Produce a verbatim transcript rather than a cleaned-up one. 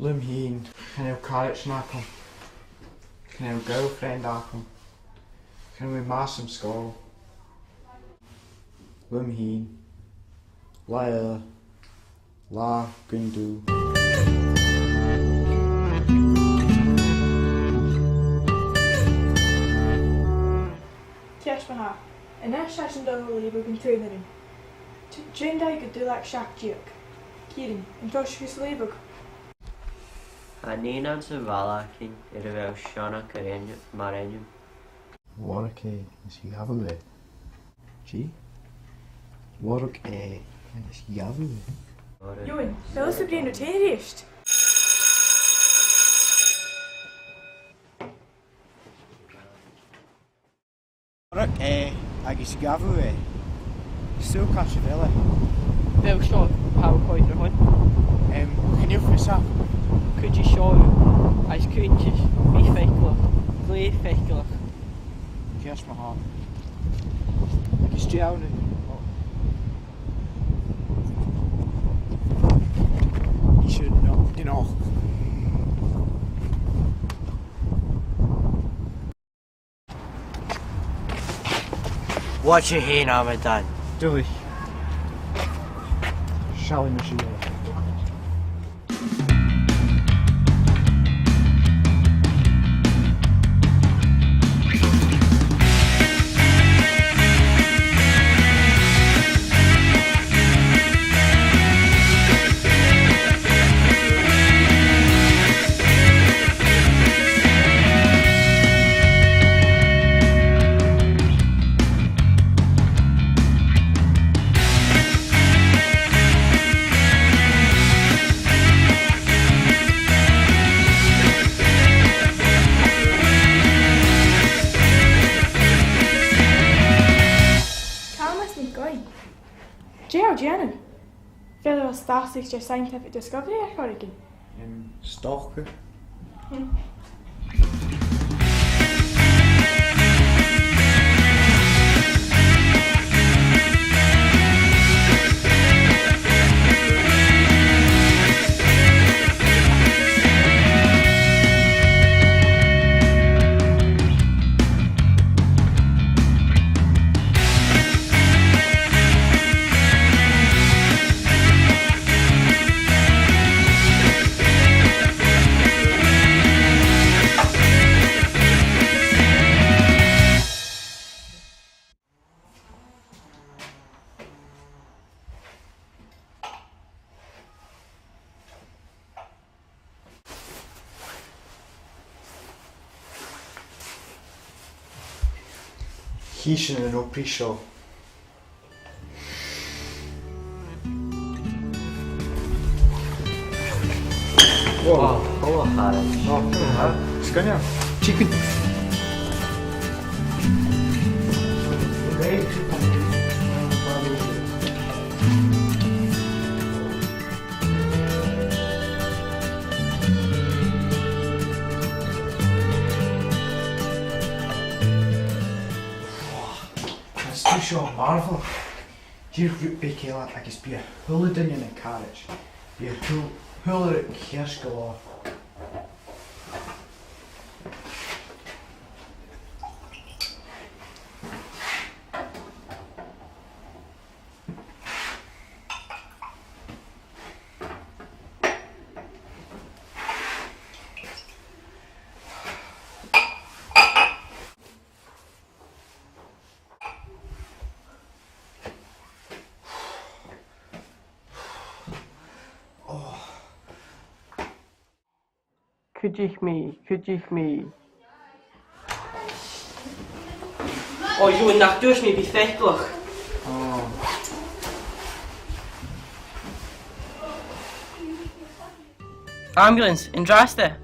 Leam fhìn, chan eil caraid agam. Chan eil girlfriend agam. Chan eil mi math san sgoil. Leam fhìn. Latha eile. Latha gun dubh. Ceist ma-thà. An-dràsta tha sinn a' dol a leughadh an t-aon rud. T-, Jane Dye gu Dulac seachd deug. Ciarán, an toir sibh a' leughadh? Tha nighean sa bhaile againn air a bheil Seonag air ainm, mar ainm. Mhòraig e is ghabh e. Dè? Mhòraig e is ghabh e. Eòin, bheil thusa a' bruidhinn ri Jane a-rithist? Mhòraig e agus ghabh e. Saoil càit a bheil e? Bheil seo, tha e a' coimhead air a shon. Em, chan eil fhios agam. Cuidich seo, agus cuidich, bi faiceallach, glè fhaiceallach. Ceist ma-thà. Agus dè th' ann? Nise, no, no. What you hate, Ramadan? Duilich. Seallaidh mi sibh. Thomas NicAoidh. Dè tha thu a' dèanamh? Bheil thu a' stad aig Scientific Discovery air choreigin? Em, 's dòcha. Hmm. Chì sinn an obair seo. Wow. Wow, oh, hi. Oh, hi. Sgoinneil. Chicken. Is tu seo marvelous. Dìreach rud beag eile agus bidh a h-uile duine nan caraid. Bidh a h-uile, h-uile rud ceart gu leòr. Cuidich mi, cuidich mi. Ò, Eòin, nach tuirt mi, bi faiceallach. Ò. Ambulance, an-dràsta.